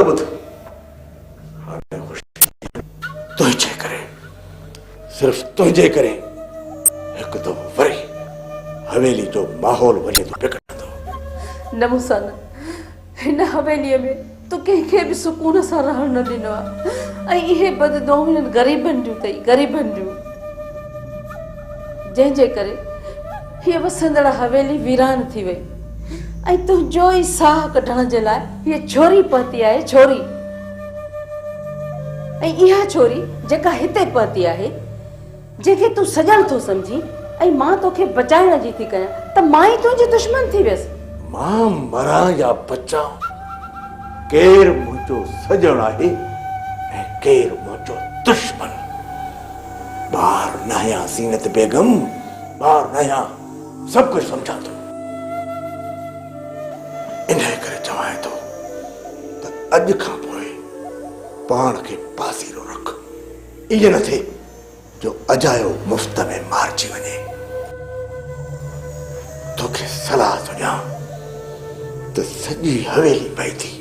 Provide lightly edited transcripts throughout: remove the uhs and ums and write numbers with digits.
ٻڌ، هاڻي خوش تنهنجي ڪري، صرف تنهنجي ڪري هڪ دفعو وري حويلي جو ماحول وڃي ٿو بگڙندو. نه مون سان نه، هن حويليء ۾ تو ڪنهن کي به سڪون سان رهڻ نه ڏنو آهي ۽ اهي بد دعائون هنن غريبن جون اٿئي، غريبن جون، جنهن جي ڪري هيء وسندڙ حويلي ويران ٿي وئي ۽ تنهنجو ئي ساهه ڪڍڻ جي لاء هيء ڇوري پهتي آهي، ڇوري! ۽ اها ڇوري جيڪا هتي پهتي آهي، جنهن کي تون سڄڻ ٿو سمجهين ۽ مان توکي بچائڻ جي ٿي ڪيان ته مان ئي تنهنجي دشمن ٿي ويس. مان مران يا بچان، ڪير منهنجو سڄڻ آهي ۽ ڪير منهنجو دشمن. ٻار ناهيان زينت بيگم، ٻار ناهيان، سڀ ڪجهه سمجهان ٿو. انهيء ڪري چوانء ٿو ته اڄ کان پوء پاڻ کي پاسيرو رک. ائين نه ٿئي جو اجايو مفت ۾ مارجي وڃين. توکي صلاح ٿو ڏيان ته سڄي حويلي پئي ٿي،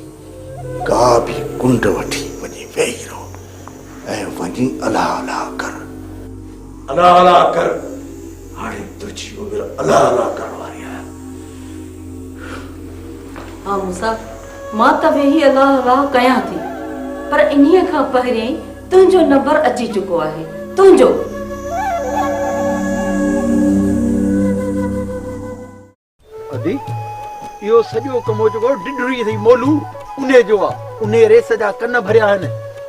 ڪا به ڪنڊ وٺي وڃي ويهي رهه ۽ وڃي الله الله ڪر. الله الله ڪر. هاڻي تنهنجي عمر الله الله ڪرڻ واري آهي. ها موسيٰ، مان ته ويهي الله الله ڪيان ٿي، پر انهيء کان پهريائين تنهنجو نمبر اچي چڪو آهي، تنهنجو. ادي، اهو سڄو ڪم جيڪو ڊڍري اٿئي مولو، انهيء جو آ. انهيء ريس جا ڪن ڀريا آهن،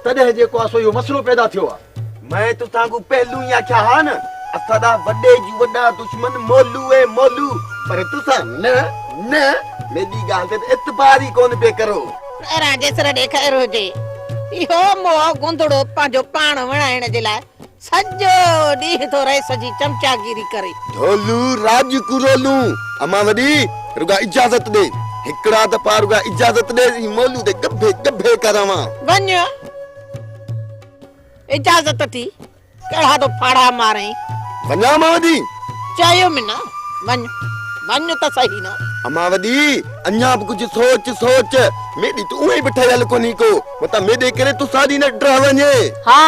تڏهن جيڪو آ سو اهو مسئلو پيدا ٿيو آ. مين تسان ڪو پهلو ئي آکيا ها نه، اسان دا وڏي جون وڏا دشمن مولو اي مولو، پر تسان نه نه ميڏي ڳالهه تي ته اعتبار ئي ڪونه پئي ڪرو. خيران جي سر ڏي خير هجي. اهو موهه گوندڙو پنهنجو پاڻ وڻائڻ جي لاء سڄو ڏينهن ٿو رئيس جي چمچاگيري ڪري. ڍولو راڄ ڪرولون، امان وڏي رڳا اجازت ڏي، هڪڙا دفعا رڳا اجازت ڏي اي مولو دي ڳڀي ڳڀي ڪراوان. وڃ اجازت ٿي، ڪهڙا ٿو ڦاڙها مارين. وڃان امان وڏي؟ چيم نه وڃ، وڃ ته سهي نه. امان وڏي اڃا به ڪجهه سوچ سوچ، ميڏي ته اونئين به ٺهيل ڪونهي ڪو، متان ميڏي ڪري تساڏي نه ڊهه وڃي. ها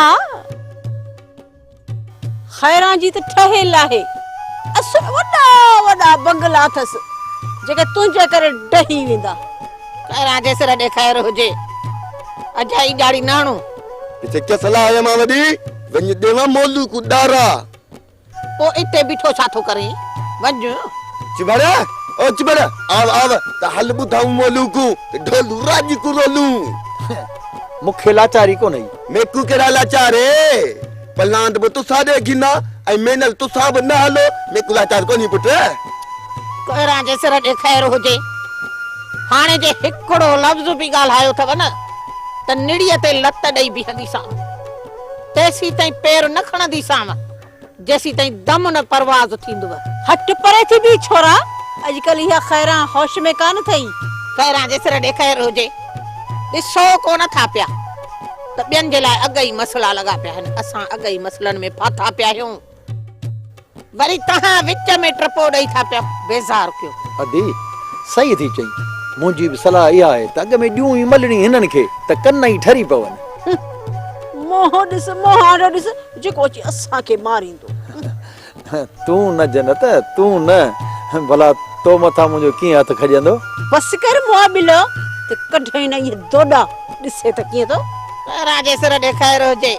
خيران جي ته ٺهيل آهي، اصل وڏا وڏا بنگلا اٿس، جيڪي تنهنجي ڪري ڊهي ويندا. خيران جي سر ڏي خير هجي، اجائي ڄاڙي نه هڻو. پڇي ڪيس صلاح آهي امان وڏي، وڃ ڏيوان مولو ڪو ڏارا. پوء اتي بيٺو ڇا ٿو ڪرين؟ وڃ. چڀڙ، او چڀڙ، آو آو ته هل ٻڌائون مولو ڪون ته ڍولو راڄ ڪون رولون. مون کي لاچاري ڪونهي. ميڪون ڪهڙا لاچار اي، پلاند به تسان ڏي گهنا ۽ مينل تسان به نه هلو، ميڪون لاچار ڪونهي پٽ. ڪوهران جي سر ڏي خير هجي، هاڻي جي هڪڙو لفظ به ڳالهايو اٿو نه ته نڙيء تي لت ڏئي بيهنديسانو. تيسيتائين پير نه کڻنديسانء، جيسيتائين دم نه پرواز ٿيندوء. هٽ پري ٿي بيهه ڇورا، اڄڪلهه اها خيران هوش ۾ ڪانه اٿئي. خيران جي سر ڏي خير هجي، ڏسو ڪونه ٿا پيا ته ٻين جي لاء اڳ ئي مسئلا لڳا پيا آهن، اسان اڳ ئي مسئلن ۾ ڦاٿا پيا آهيون، وري توهان وچ ۾ ٽپو ڏئي ٿا پيا بيزار ڪيو. ادي، صحيح ٿي چئين، منهنجي به صلاح اها آهي ته اڳ ۾ ڏيون ئي ملڻي هنن کي ته ڪن ئي ٺري پون. منهن ڏس، مهانڊو ڏس، جيڪو اچي اسان کي ماريندو. تون نه جنت، تون نه، ڀلا تو مٿان منهنجو ڪيئن هٿ کڄندو؟ بس ڪر مئا ٻلا، ته ڪڍئين نه اهي دوڏا، ڏسين ته ڪيئن ٿو. خيران جي سر ڏي خير هجي.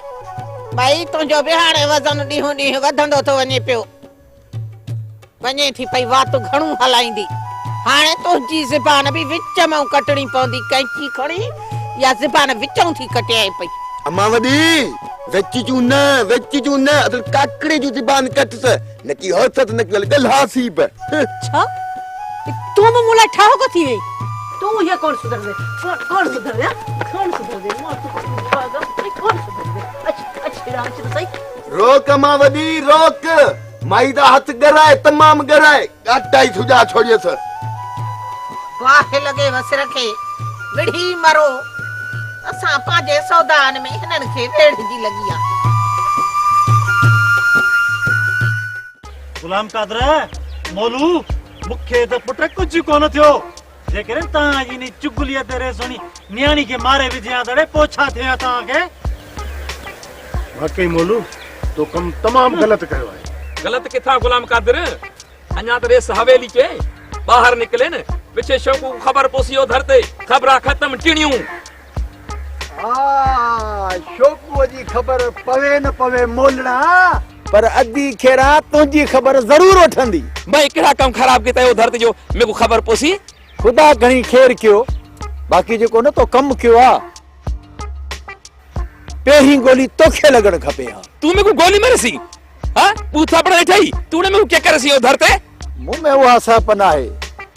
ڀائي تنهنجو به هاڻي وزن ڏينهون ڏينهن وڌندو ٿو وڃي پيو. وڃي ٿي پئي وات گهڻو هلائيندي. هاڻي تنهنجي زبان به وچ مئون ڪٽڻي پوندي. قينچي کڻي يا زبان وچئون ٿي ڪٽيائين پئي. امان وڏي، وچ جون نه، وچ جون نه، اصل ڪاڪڙي جون زبان ڪٽس، نڪي هوسس نڪي ول ڳلهاسي به. ڇا؟ تون به مون لاء ٺاهوڪو ٿي وئين؟ تون هيء ڪونه سڌرندين، ڪونه سڌرندين ها، ڪونه سڌرندين، مان ڪونه سڌرندين، اچ، اچ هيڏانهن اچ ته سهي. روڪ امان وڏي، روڪ! مائي دا هٿ ڳرائي، تمام ڳرائي، ڳاٽا ئي سڄا ڇوڙيس. باهه لڳيو سر کي، وڙهي مرو. اسان پنهنجي سودائن ۾ هنن کي ويڙهجي لڳي آ. غلام قادر، مولو، مون کي ته پٽ ڪجهه ڪونه ٿيو. جيڪڏهن توهان جي انهي چغليء تي ريسوڻي نياڻي کي ماري وجهي ها ته اڙي پوء ڇا ٿئي ها توهان کي؟ واقعي مولو تو ڪم تمام غلط ڪيو آهي. غلط ڪٿان غلام قادر، اڃا ته ريس حويلي چي ٻاهر نڪلي نه، پڇي شوڪو کي خبر پوسي اوڌر تي خبرا ختم ٽڻيون. ها شوڪوء جي خبر پوي نه پوي مولڙا، پر ادي خيرا تنهنجي خبر ضرور وٺندي. مئي ڪهڙا ڪم خراب ڪيتا اوڌر تي جو ميڪو خبر پوسي. خدا گهڻي خير ڪيو، باقي جيڪو نه تو ڪم ڪيو آ. پهرين گولي توکي لڳڻ کپي ها. تون ميڪو گولي مرسين ها ٻو ٿاپڙ ڏٺئي تون نه ميڪو ڪي ڪرسين اوڌر تي. مون ۾ اها سهپ ناهي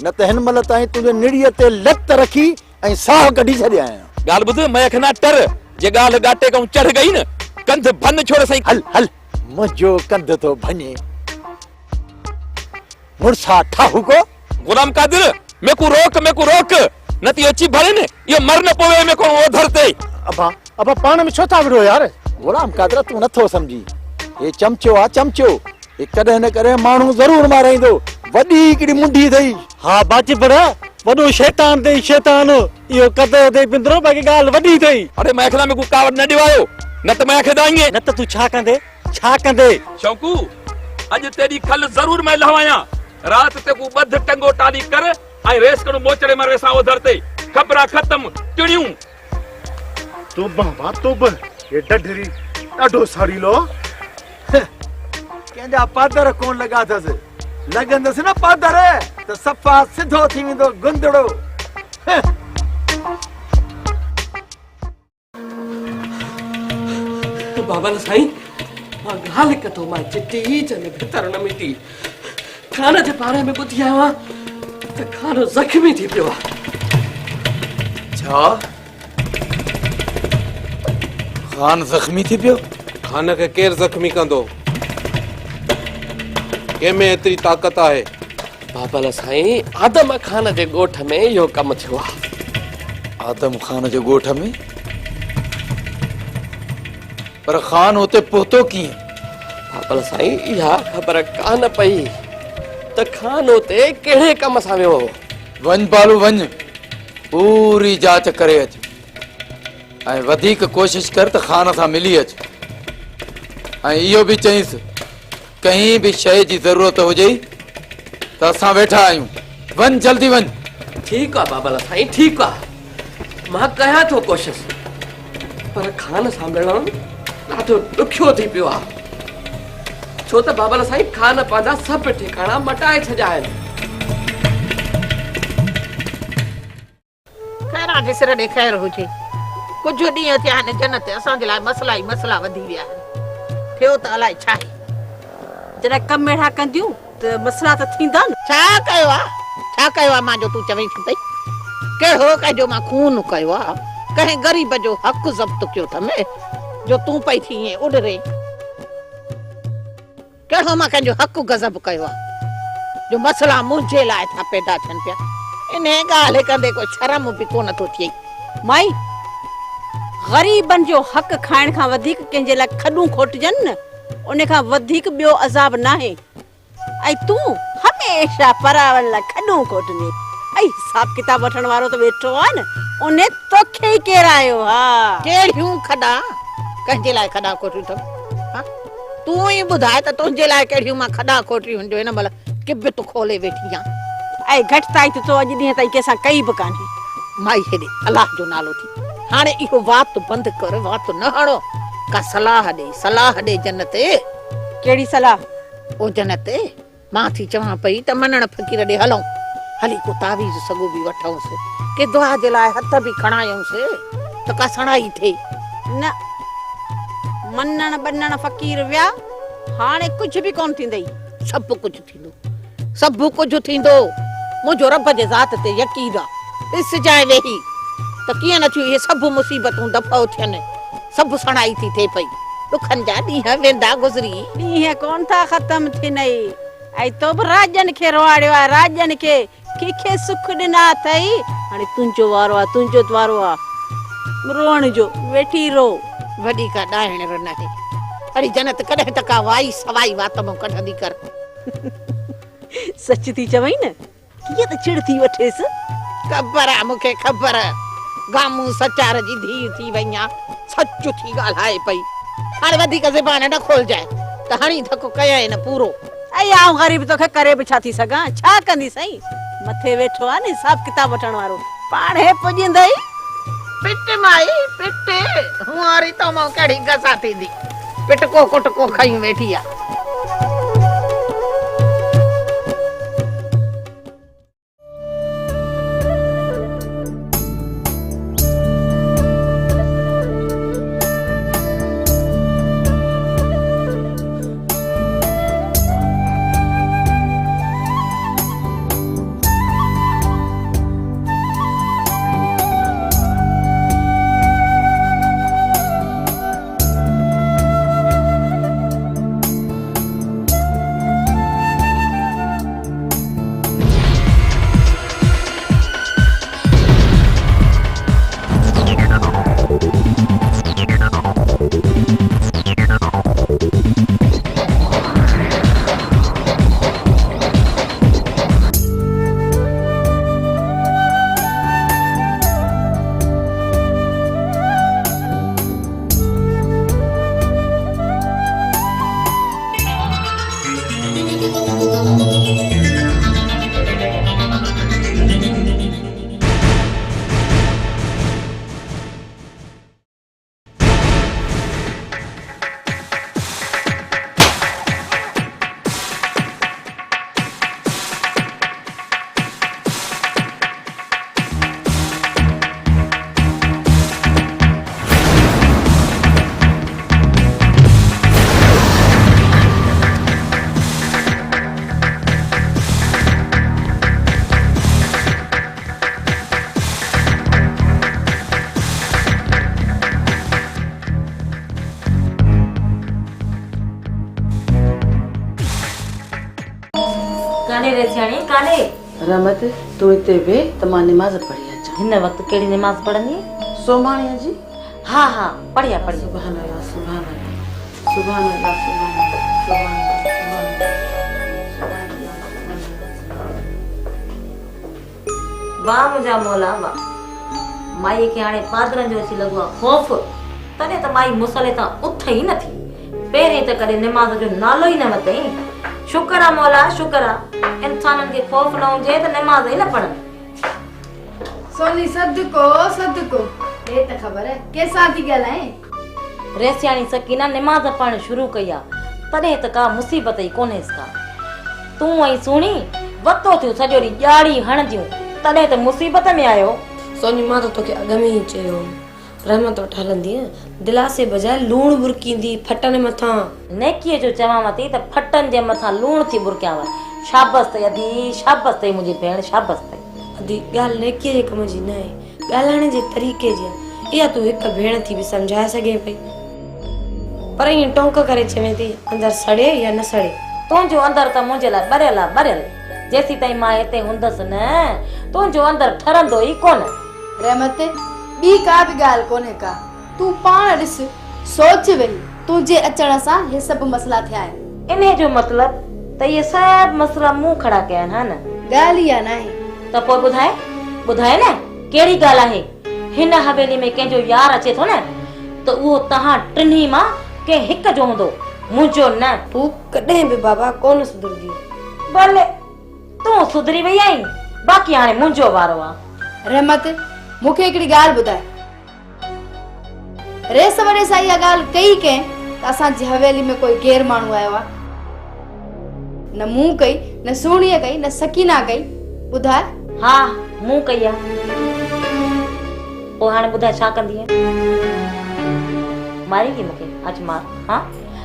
نه ته هن مهل تائين تنهنجي نڙيء تي لت رکي ۽ ساهه ڪڍي ڇڏيان ها. ڳالهه ٻڌ مئي کنا ٽر جي ڳالهه ڳاٽي کئون چڙهه گئي نه ڪنڌ ڀڃ ڇوڙ سائين. هل هل منهنجو ڪنڌ ٿو ڀڃي مڙسا ٺاهوڪو. غلام قادر ميڪون روڪ ميڪون روڪ نه ته اهو چڀڙ نه اهو مر نه پوي ميڪون اوڌر تي. ابا ابا پاڻ ۾ ڇو ٿا وڙهو يار. غلام قادر تون نٿو سمجهين هي چمچو آ چمچو هي ڪڏهن نه ڪڏهن ماڻهو ضرور مارائيندو وڏي هڪڙي منڍي اٿئي. ها با چڀڙ وڏو شيطان اٿئي شيطان اهو قد اٿئي پندرو باقي ڳالهه وڏي اٿئي. اڙي مئي کي ميڪون ڪاوڙ نه ڏيوايو نه ته مئي کي دانهين. نه ته تون ڇا ڪندي ڇا ڪندي. شوڪو اڄ تيڏي کل ضرور مئي لهوايان. رات تي ڪو ٻڌ ٽنگو ٽالي ڪر ۽ ريس ڪڻو موچڙي مروي سان اوڌر تي خبرا ختم ٽڻيون. توبه مان توبه هي ڊڍري ڏاڍو ساڙيلو آ. ڪنهن جا پادر ڪونه لڳا اٿس. لڳندس نه پادر ته صفا سڌو ٿي ويندو گندڙو. بابل سائين مان ڳالهه هڪ ٿو مان چٽي جنهن ۾ ڀتر نه مٽي خان جي باري ۾ ٻڌي آيو آهيان ته خان زخمي ٿي پيو آهي. ڇا خان زخمي ٿي پيو؟ خان کي ڪير زخمي ڪندو؟ ڪنهن ۾ ايتري طاقت آهي؟ بابل سائين آدم خان جي ڳوٺ ۾ اهو ڪم ٿيو آهي. آدم خان جي ڳوٺ ۾؟ پر خان اتي پهتو ڪيئن؟ بابل سائين اها خبر ڪانه پئي ته خان اتي ڪهڙي ڪم سان ويو هو. وڃ بالو وڃ، پوري جاچ ڪري اچ ۽ وڌيڪ ڪوشش ڪر ته خان سان ملي اچ ۽ اهو به چئينس ڪنهن به شيء جي ضرورت هجئي ته اسان ويٺا آهيون. وڃ جلدي وڃ. ٺيڪ آ بابل سائين ٺيڪ آ مان ڪيان ٿو ڪوشش پر خان سان ملڻ ڏاڍو ڏکيو ٿي پيو آ ڇو ته بابل سائين خان پنهنجا سڀ ٺڪاڻا مٽائي ڇڏيا آهن. خيران جي سر ڏي خير هجي. ڪجهه ڏينهن ٿيا آهن جنت اسان جي لاء مسئلا ئي مسئلا وڌي ويا آهن. ٿيو ته الائي ڇاهي. جڏهن ڪم اهڙا ڪنديون ته مسئلا ته ٿيندا نه. ڇا ڪيو آ؟ ڇا ڪيو آ مان جو تون چوين ٿي پئي؟ ڪهڙو ڪنهن جو مان خون ڪيو آ؟ ڪنهن غريب جو حق ضبط ڪيو اٿم جو تون پئي ٿي ائين اڏرين؟ ڪهڙو مان ڪنهن جو حق غضب ڪيو آ جو مسئلا منهنجي لاء ٿا پيدا ٿين پيا. انهيء ڳالهه ڪندي ڪو شرم به ڪونه ٿو ٿئي. مائي، غريبن جو حق کائڻ کان وڌيڪ ڪنهن جي لاء کڏون کوٽجن نه، ان کان وڌيڪ ٻيو عذاب ناهي. ۽ تون هميشه پراون لاء کڏون کوٽندين. ۽ حساب ڪتاب وٺڻ وارو ته ويٺو آ نه، انهي توکي ئي ڪيرايو ها. ڪهڙيون کڏان؟ ڪنهن جي لاء کڏان کوٽيون اٿم؟ ها؟ تون ئي ٻڌاء ته تنهنجي لاء ڪهڙيون مان کڏا کوٽيون هن جو هن مهل ڪبت کولي ويٺي آن. اي گهٽتائي ته تو اڄ ڏينهن تائين ڪنهن سان ڪئي به ڪانهي. مائي هيڏي الله جو نالو ٿي هاڻي اهو وات بند ڪر وات نه هڻو ڪا صلاح ڏي صلاح ڏي جنت. ڪهڙي صلاح؟ او جنت مان ٿي چوان پئي ته منڻ فقير ڏي هلون، هلي ڪو تعويذ سڳو به وٺونس، ڪي دعا جي لاء هٿ به کڻايونس ته ڪا سڻائي ٿئي. نه، منڻ ٻنڻ فقير ويا، هاڻي ڪجهه به ڪونه ٿيندئي. سڀ ڪجهه ٿيندو، سڀ ڪجهه ٿيندو، منهنجو رب جي ذات تي يقين آ. ڏسجانء ويهي ته ڪيئن نه ٿيون اهي سڀ مصيبتون دفع ٿين. سڀ سڻائي ٿي ٿئي پئي. ڏکن جا ڏينهن ويندا گذري. ڏينهن ڪونه ٿا ختم ٿينئي. ۽ تو به راڄن کي روئاڙيو آهي، راڄن کي. ڪنهن کي سک ڏنا اٿئي؟ هاڻي تنهنجو وارو آهي، تنهنجو وارو آهي روئڻ جو، ويٺي رو. وڏي ڪا ڏاهڻ رن آهي. اڙي جنت ڪڏهن ته ڪا وائي سوائي وات مان ڪڍندي ڪر. سچ ٿي چوين نه؟ ڪيئن ته چڙ ٿي وٺيس. خبر آ مون کي خبر. گامون سچار جي ڌيء ٿي وئين آ، سچ ٿي ڳالهائي پئي. هاڻي وڌيڪ زبان نه کولجانء ته هڻي ڌڪ ڪيائين نه پورو. ائي آئون غريب توکي ڪري به ڇا ٿي سگهان، ڇا ڪنديسئين؟ مٿي ويٺو آ نه حساب ڪتاب وٺڻ وارو، پاڻهي پڄندئي. پٽ مائي پٽ، هونئاري تو مان ڪهڙي گسا ٿيندي، پٽڪو ڪٽڪو کنيون ويٺي آ. ڪاڏي ريسياڻي ڪاڏي؟ رحمت، تون هتي ويهه ته مان نماز پڙهي اچان. هن وقت ڪهڙي نماز پڙهندينء؟ سومهاڻيء جي. ها ها پڙهي آ پڙهي آ. سبحان الله سبحان الله سبحان الله سبحان الله سبحان الله سبحان الله سبحان الله سبحان الله. واه منهنجا مولا واه. مائيء کي هاڻي پادرن جو اچي لڳو آ خوف، تڏهن ته مائي مصلي تان اٿ ئي نه ٿي. پهرين ته ڪڏهن نماز جو نالو ئي نه ورتائين. شڪر آ مولا شڪر آ. انسانن کي خوف نه هجي ته نماز ئي نه پڙهن. سوني صدقو صدقو ڏي ته خبر ڪنهن سان ٿي ڳالهائين. ريسياڻي سڪينه نماز پڙهڻ شروع ڪئي آ تڏهن ته ڪا مصيبت ئي ڪونهيس ڪا. تون ۽ سهڻي وتو ٿيون سڄو ڏينهن ڄاڙي هڻنديون تڏهن ته مصيبت ۾ آهيو. سوني مان ته توکي اڳ ۾ ئي چيو هو رحمت وٽ هلندينء دلاسي بجاء لوڻ ٻرڪيندي ڦٽن مٿان. نيڪيء جو چوانء ٿي ته ڦٽن جي مٿان لوڻ ٿي ٻرڪيانء. شابس اٿئي ادي شابس اٿئي منهنجي ڀيڻ شابس اٿئي. ادي ڳالهه نيڪيء جي ڪم جي ناهي ڳالهائڻ جي طريقي جي آهي. اها تون هڪ ڀيڻ ٿي به سمجهائي سگهين پئي. پر ائين ٽونڪ ڪري چوين ٿي اندر سڙي يا نه سڙي. تنهنجو اندر ته منهنجي لاء ٻريل آ ٻريل. جيسيتائين مان هتي هوندس نه تنهنجو اندر ٺرندو ئي ڪونه. رحمت، ٻي ڪا به ڳالهه ڪونهي ڪا. تون پاڻ ڏس، سوچ ويهي، تنهنجي اچڻ سان هي سڀ مسئلا ٿيا آهن. انهيء جو مطلب ته اهي سڀ مسئلا مون کڙا ڪيا آهن، ها نه؟ ڳالهه اها ناهي. ته پوء ٻڌاء، ٻڌاء نه، ڪهڙي ڳالهه آهي؟ هن حويلي ۾ ڪنهن جو يار اچي ٿو نه، ته اهو توهان ٽنهي مان ڪنهن هڪ جو هوندو، منهنجو نه. تون ڪڏهن به بابا ڪونه سڌرندينء. ڀلي، تون سڌري وئي آهين، باقي هاڻي منهنجو وارو آ. رحمت، مون کي هڪڙي ڳالهه ٻڌاء. ريس وڏي سان اها ڳالهه ڪئي ڪنهن ته اسان جي حويلي ۾ ڪوئي غير ماڻهو آيو آهي؟ نه مون ڪئي، نه سهڻيء ڪئي، نه سڪينا ڪئي. ٻڌاء. ها، مون ڪئي آهي. پوء هاڻي ٻڌاء ڇا ڪندينء؟ ماريندينء مون کي؟ اچ مار. ها؟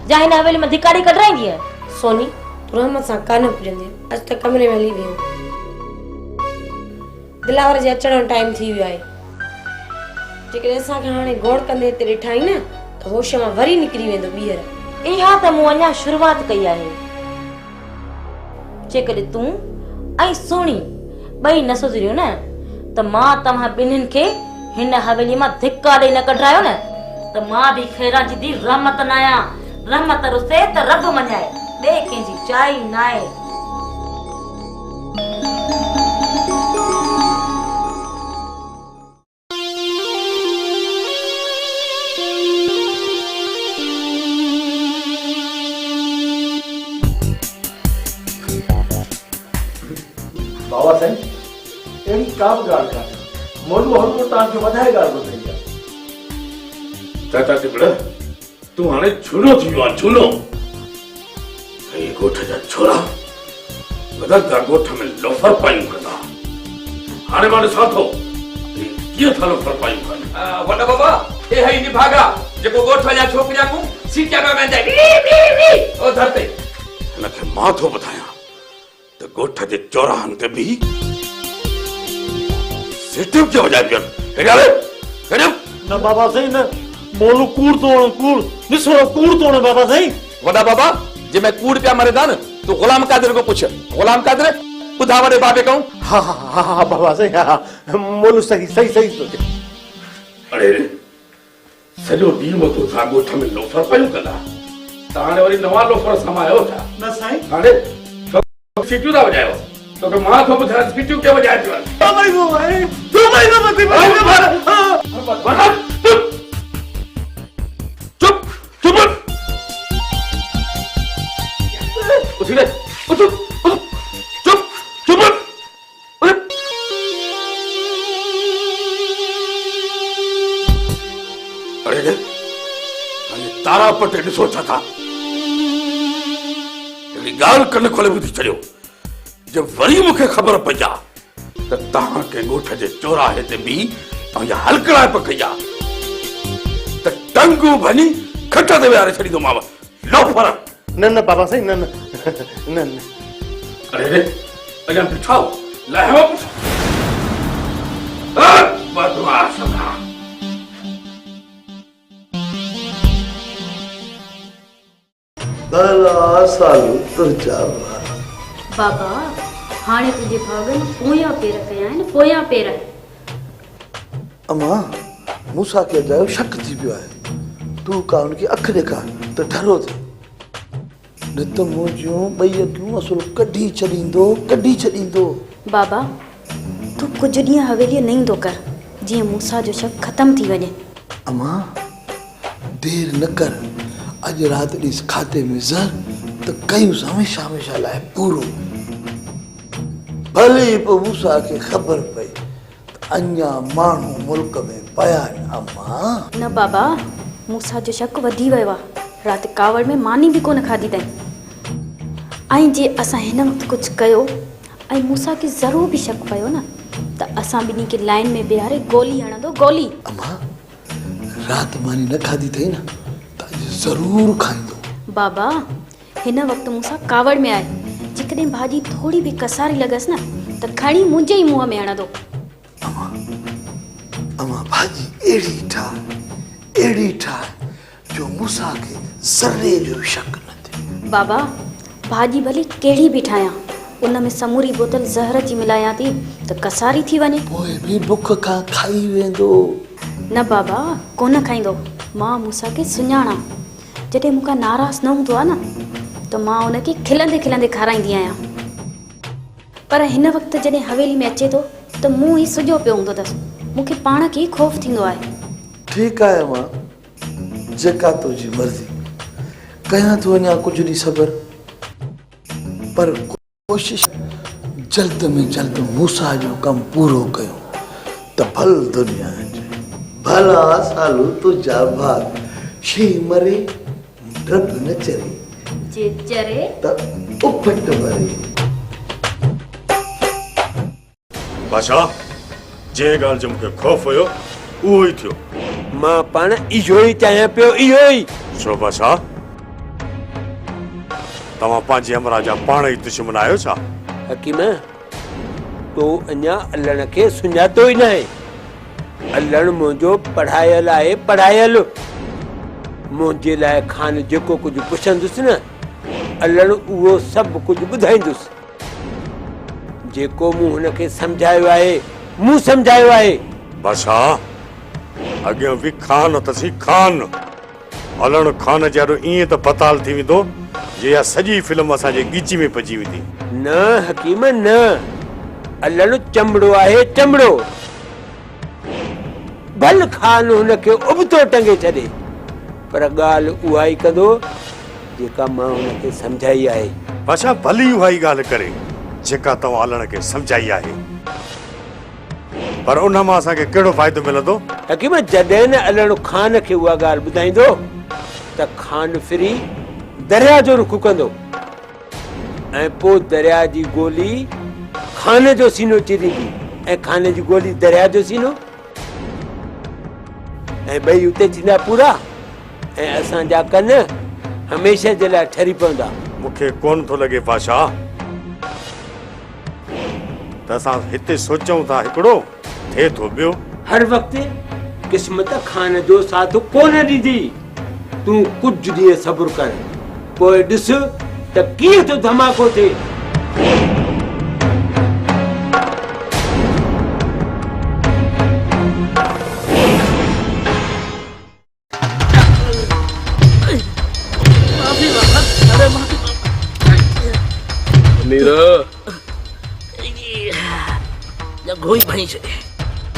جا هن حويلي مان ڌڪا ڏئي ڪڍرائيندينء؟ سوني، تون رحمت سان ڪانه پڄندينء. اچ ته ڪمري ۾ هلي ويهون. دلاور جي اچڻ جو ٽائيم ٿي ويو آهي. جيڪڏهن اسان کي هاڻي گوڙ ڪندي هتي ڏٺائين نه ته هوش مان وري نڪري ويندو ٻيهر. اها ته مون اڃا شروعات ڪئي آهي. جيڪڏهن تون ۽ سهڻي ٻئي نه سڌريون نه ته مان توهان ٻنهين کي هن حويلي مان ڌڪا ڏئي نه ڪڍرايو نه ته مان به خيران جي ڌيء رحمت ناهيان. رحمت رسي ته رب مڃائي، ٻئي ڪنهن جي جاء ئي ناهي. بابا سائين، اهڙي ڪا به ڳالهه ڪانهي. مولو هرگو توهان کي وڌائي ڳالهه ٻڌائي آهي. چاچا ٽٻڙ، تون هاڻي جهونو ٿي ويو آهين، جهونو. اهي ڳوٺ جا ڇورا وڌل ٿا ڳوٺ ۾ لوفر پايون ڪندا. هاڻي مان ڏسان ٿو اهي ڪيئن ٿا لوفر پايون ڪن. وڏا بابا، اهي ئي نڀاڳا جيڪو ڳوٺ جا ڇوڪريان ڪون سيٽيا پيا ويندا وي وي وي اوڌر تي. هن کي مان ٿو ٻڌايان ته ڳوٺ جي چوراهن تي بيهي سيٽيون ڪيئن وڄائي پيو. هيڏي هل، هيڏي. نه بابا سائين نه، مولو ڪوڙ ٿو هڻي ڪوڙ، نسورو ڪوڙ ٿو هڻي بابا سائين. وڏا بابا، جي مين ڪوڙ پيا مريندا نه تون غلام قادر کان پڇ. غلام قادر، ٻڌا وڏي بابي کان. ها ها ها بابا سائين ها ها مولو صحيح صحيح صحيح ٿو چئي. اڙي سڄو ڏينهن متو ٿا ڳوٺ ۾ لوفر پيون ڪندا ته هاڻي وري نوان لوفر سمايو ڇا؟ نه سائين. هاڻي ڇو سيٽيون ٿا وڄايو؟ توکي مان ٿو ٻڌايان سيٽيون ڪيئن وڄائبيون آهن. چپ چپ اٿي ويھ اٿ اٿ چپ چپ اڙي ڙي هاڻي تارا پٽي ڏسو ڇا ٿا. هڪڙي ڳالهه ڪن کولي ٻڌي ڇڏيو، جي وري مون کي خبر پئي آ ته توهان ڪنهن ڳوٺ جي چوراهي تي بيهي توهان جا هلڪڙائپ ڪئي آ ته ٽنگون ڀڃي کٽ تي ويهاري ڇڏيندومانو لوفر. نه نه بابا سائين نه نه نه نه. اڙي ري اڃا بيٺا آهيو لاهيو پٽ. بدمعاش ها. ڀلا سالو تنهنجا ڀاء. بابا هاڻي تنهنجي ڀاڳن پويان پير ڪيا آهن پويان پير. امان موسيٰ کي اجايو شڪ ٿي پيو آهي. تون ڪا هن کي اک ڏيکار ته ڍرو ٿئي. نه ته منهنجيون ٻئي اکيون اصل ڪڍي ڇڏيندو، ڪڍي ڇڏيندو. بابا تون ڪجهه ڏينهن حويليء نه ايندو ڪر، جيئن موسيٰ جو شڪ ختم ٿي وڃي. امان دير نه ڪر، اڄ رات ڏيس کاتي ۾ زهر ته ڪيونس هميشه هميشه لاء پورو. ڀلي پوء موسيٰ کي خبر پئي ته اڃا ماڻهو ملڪ ۾ پيا آهن امان. نه بابا، موسيٰ جو شڪ وڌي ويو آ. رات ڪاوڙ ۾ ماني به ڪونه کاڌي اٿائين. ۽ جي اسان هن وقت ڪجهه ڪيو ۽ موسيٰ کي ذرو به شڪ پيو نه ته اسان ٻنهي کي لائين ۾ بيهاري گولي هڻندو گولي. امان، رات ماني نه کاڌي اٿئي نه ته اڄ ضرور کائيندو. بابا، هن وقت مون سان ڪاوڙ ۾ آهي. جيڪڏهن ڀاڄي ٿوري به ڪساري لڳس نه ته کڻي منهنجي ئي منهن ۾ هڻندو. امان، امان ڀاڄي اهڙي ٺاهه، اهڙي ٺاهه جو موسيٰ کي ذري جو به شڪ نه ٿئي. بابا، ڀاڄي ڀلي ڪهڙي به ٺاهيان، ان ۾ سموري بوتل زهر جي ملايان ٿي ته ڪساري ٿي وڃي. پوء به بک کان کائي ويندو. نه بابا، ڪونه کائيندو. مان موسيٰ کي سڃاڻان. جڏهن مون کان ناراض نه هوندو آهي نه ته مان ان کي کلندي کلندي کارائيندي آهيان. پر هن وقت جڏهن حويلي ۾ اچي ٿو ته منهن ئي سڄو پيو هوندو اٿس. مون کي پاڻ کي ئي خوف ٿيندو آهي. ٺيڪ آهي امان، جيڪا تنهنجي مرضي. ڪيان ٿو اڃا ڪجهه ڏينهن صبر. پر ڪوشش جلد ۾ جلد موسيٰ جو ڪم پورو ڪيون ته ڀل دنيا اچي. ڀلا سالو تنهنجا ڀاڳ، شينهن مري ڊڀ نه چري. جي چري ته اڦٽ مري. بادشاهه، جنهن ڳالهه جو مون کي خوف هيو، اهو ئي ٿيو. مان پاڻ اهو ئي چاهيان پيو، اهو ئي. ڇو بادشاهه، توهان پنهنجي همراهه جا پاڻ ئي دشمن آهيو ڇا؟ حڪيم، تو اڃا علڻ کي سڃاتو ئي ناهي. علڻ منهنجو پڙهايل آهي، پڙهايل. منهنجي لاء خان جيڪو ڪجهه پڇندس نه، علڻ اهو سڀ ڪجهه ٻڌائيندس. جيڪو مون هن کي سمجهايو آهي، مون سمجهايو آهي. بادشاهه، اڳيان به خان اٿسين، خان! علڻ خان جي آڏو ائين ته بتال ٿي ويندو، جو اها سڄي فلم اسان جي ڳچي ۾ پئجي ويندي. نه حڪيم، نه! علڻ چمڙو آهي، چمڙو! ڀل خان هن کي ابتو ٽنگي ڇڏي، پر ڳالهه اها ئي ڪندو، جيڪا مان هن کي سمجهائي آهي. بادشاهه ڀلي اها ئي ڳالهه ڪري، جيڪا توهان علڻ کي سمجهائي آهي. پر ان مان اسان کي ڪهڙو فائدو ملندو؟ حڪيم، جڏهن علڻ خان کي اها ڳالهه ٻڌائيندو ته خان ڦري درياء جو رخ ڪندو ۽ پوء درياء جي گولي خان جو سينو چيريندي ۽ خان جي گولي درياء جو سينو ۽ ٻئي اتي ٿيندا پورا ۽ اسان جا ڪن هميشه جي لاء ٺري پوندا. مون کي ڪونه ٿو لڳي بادشاهه ته اسان هتي سوچون ٿا هڪڙو، ٿئي ٿو ٻيو. هر وقت قسمت خان جو ساٿ ڪونه ڏيندي. تون ڪجهه ڏينهن صبر ڪر، پوء ڏس ته ڪيئن ٿو ڌماڪو ٿئي.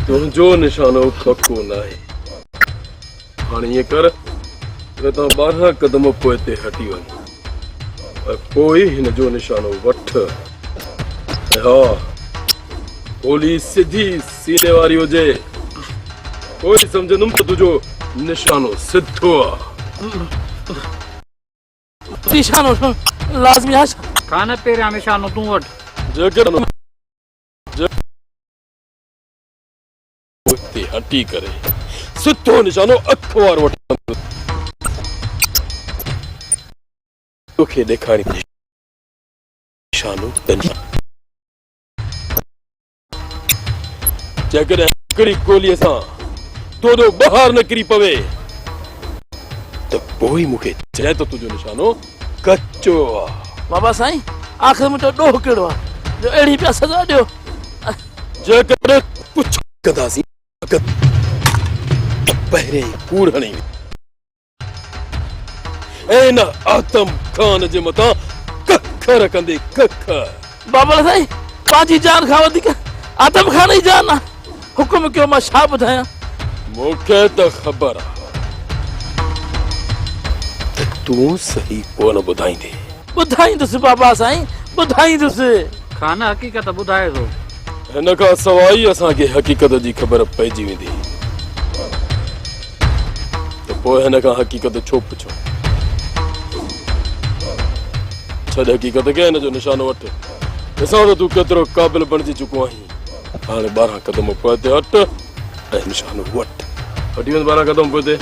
تنهنجو نشانو پڪو ناهي. هاڻي ائين ڪر ته هتان 12 قدم پوئتي هٽي وڃ ۽ پوء هن جو نشانو وٺ. ۽ ها، گولي سڌي سيني واري هجي. پوء ئي سمجهندم ته تنهنجو نشانو سڌو آ. نشانو وٺڻ لازمي آ ڇا؟ خان پهريان نشانو تون وٺ. جيڪڏهن پوئتي هٽي ڪري سڌو نشانو اک وارو وٺندس. توکي ڏيکاريندس نشانو ته جيڪڏهن هڪڙي گوليء سان دودو ٻاهر نه ڪري پوي ته پوء ئي مون کي چئجانء ته تنهنجو نشانو ڪچو آ. بابا سائين، آخر منهنجو ڏوهه ڪهڙو آ جو اهڙي پيا سزا ڏيو؟ جيڪڏهن پڇا ڪنداسين ته پهرين ئي ڪوڙ هڻي ويندي. ۽ ان آدم خان جي مٿان ڪک رکندي ڪک. بابل سائين، پنهنجي جان کان وڌيڪ آدم خان جي جان آ. حڪم ڪيو مان ڇا ٻڌايان؟ مون کي ته خبر آ ته تون صحيح ڪونه ٻڌائيندين. ٻڌائيندس بابا سائين، ٻڌائيندس. خان حقيقت ٻڌائي ٿو. هن کان سواء ئي اسان کي حقيقت جي خبر پئجي ويندي ته پوء هن کان حقيقت ڇو پڇون؟ ڇڏ حقيقت کي هن جو نشانو وٺ. ڏسان ته تون ڪيترو قابل بڻجي چڪو آهين. هاڻي 12 قدم پوئتي هٽ ۽ نشانو وٺ. هٽي وڃ 12 قدم پوئتي.